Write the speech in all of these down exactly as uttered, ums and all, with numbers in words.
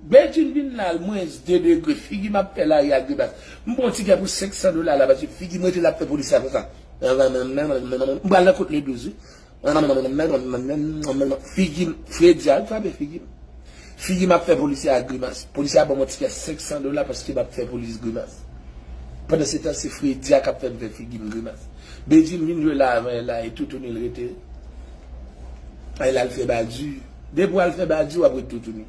Bedjine vin la, al mwens de degre, figi m ap fè lari a grimas. M pran yon tikè pou senk san dola la, paske figi m rete l ap fè polis la konsa. M pral nan kot le douz, wi. Figi m, Fredi a frape figi m. Figi m ap fè polisye a grimas. Polisye a ban m yon tikè senk san dola paske m ap fè polis grimas. Pandansetan, se Fredi a k ap fè m fè figi m grimas. Bedjine vin jwe la avan Ella, e toutouni l rete. Ella al fè badi. Depi w al fè badi, w ap ret toutouni.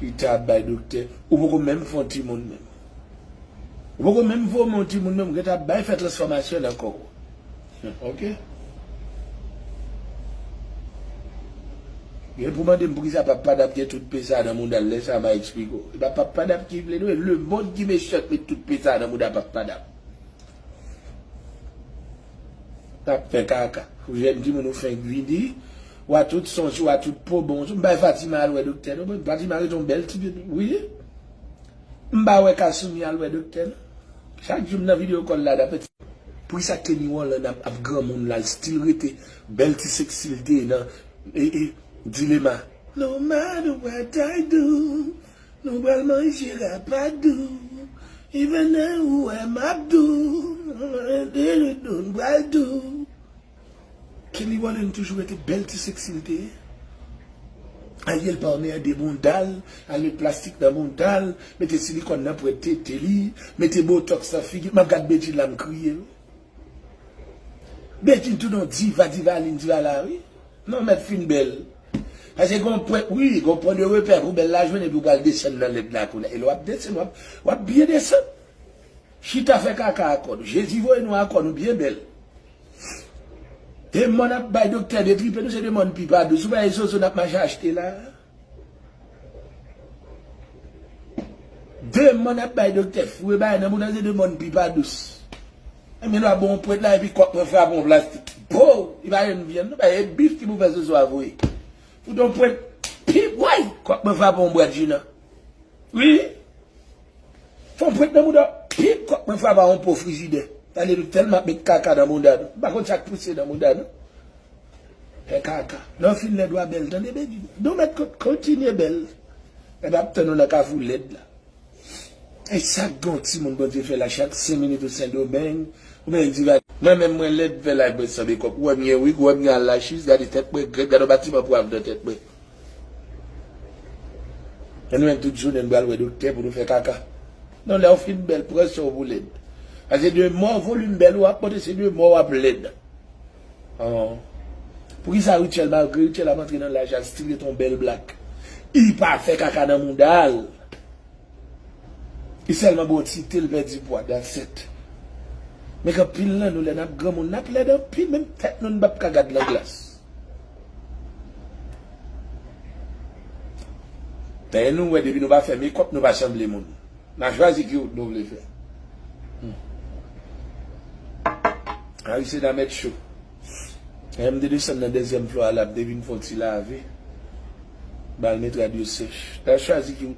Li ta ap bay doktè. Ou poko menm fè yon timoun menm. Ou poko menm vòmè yon timoun menm, ou gentan ap bay fè transfòmasyon nan kò w. Ok? Gen pou mande m poukisa Pap Padap gen tout pe sa nan mouda l, lè sa m a eksplike w. E pa Pap Padap ki vle nou, e lemonn ki mechan k met tout pe sa nan mouda Pap Padap. N ap fè kaka. Ou jèn timoun ou fenk vini, w a tout sonje, w a tout po bon. M bay Fatima al wè doktè, non, Fatima rete yon bèl ti pitit, wi. M pa wè Kasumi al wè doktè, non. Chak jou m nan videyo kòl la, dapè ti. Poukisa Kenny Rolland ap, ap granmoun la, l still rete bèl ti seksi l te ye nan, e, e, Dilema. No matter what I do, nou pral manje rapadou. Even though ou wè m ap dou, nou pral dou. Kenny Rolland toujou rete bèl ti seksi l te ye. Ariel pa anmède bounda l, al met plastik nan bounda l, mete silikòn nan pwent tete li, mete botòks nan figi l. M ap gad Bedjine la, m kriye, wi. Bedjine tounen yon diva, diva li, diva la, wi. Non, mèt fin bèl. Paske gon pwen, wi, gon pwen de repè pou bèl la jwenn, epi w pral desann nan lèd la kounye a. E lè w ap desann, w ap, w ap byen desann. Chita fè kaka a kò nou. Jezi voye nou a kò nou byen bèl. Demon ap bay doktè detripe nou, se demon pipa dous. Ou pa wè zozo n ap mache achte la? Demon ap bay doktè foure bagay nan bouda, se demon pipa dous. Ebyen, lè w ap bon pwent la, epi kòk mwen frape yon plastik. Pow! Li pa jwenn vyann, non, pa e bif ki pou fè zozo a voye. Ou don pwent, pip, way! Kòk mwen frape yon bwat ji nan. Wi. Fè yon pwent nan mouda, pip, kòk mwen frape a yon po frijidè. Tande nou tèlman ap met kaka nan mouda nou. M pa konn sa k pouse nan mouda nou. Fè kaka. Lè w fin lèd w a bèl, tande, Bedjine. Nou mèt kon-, kontinye bèl. Epi ap tann nou nan kafou lèd la. E sa k gen yon timoun Bondye fè la chak senk minit ou Sendomeng, ou byen diva. Mwen menm mwen lèd fè laj mwen sanble kòk. Ou wè m gen wig, ou wè m gen al lachis, gade tèt mwen grèt, gade yon batiman pwav nan tèt mwen. E nou menm tout jounen nou pral wè doktè pou nou fè kaka. Non, lè w fin bèl, pran san w pou lèd. Paske de mò volim bèl ou ap monte, se de mò w ap lèd. An. Poukisa Rutshelle, malgre Rutshelle ap antre nan laj, al still ret yon bèl blak? Li pa fè kaka nan mouda l. Li sèlman bon ti te l pèdi pwa, that's it. Men gen anpil nan nou, lè n ap granmoun, n ap lèd anpil, menm tèt nou, n p ap ka gad nan glas. Dayè nou wè depi nou pa fè mekòp, nou pa sanble moun. N a chwazi ki wout nou vle fè. Hmm. Arisena mèt cho. Lè m te desann nan dezyèm flò a la, m te vin fè yon ti lave. Bal metrad yo sèch. N a chwazi ki wout.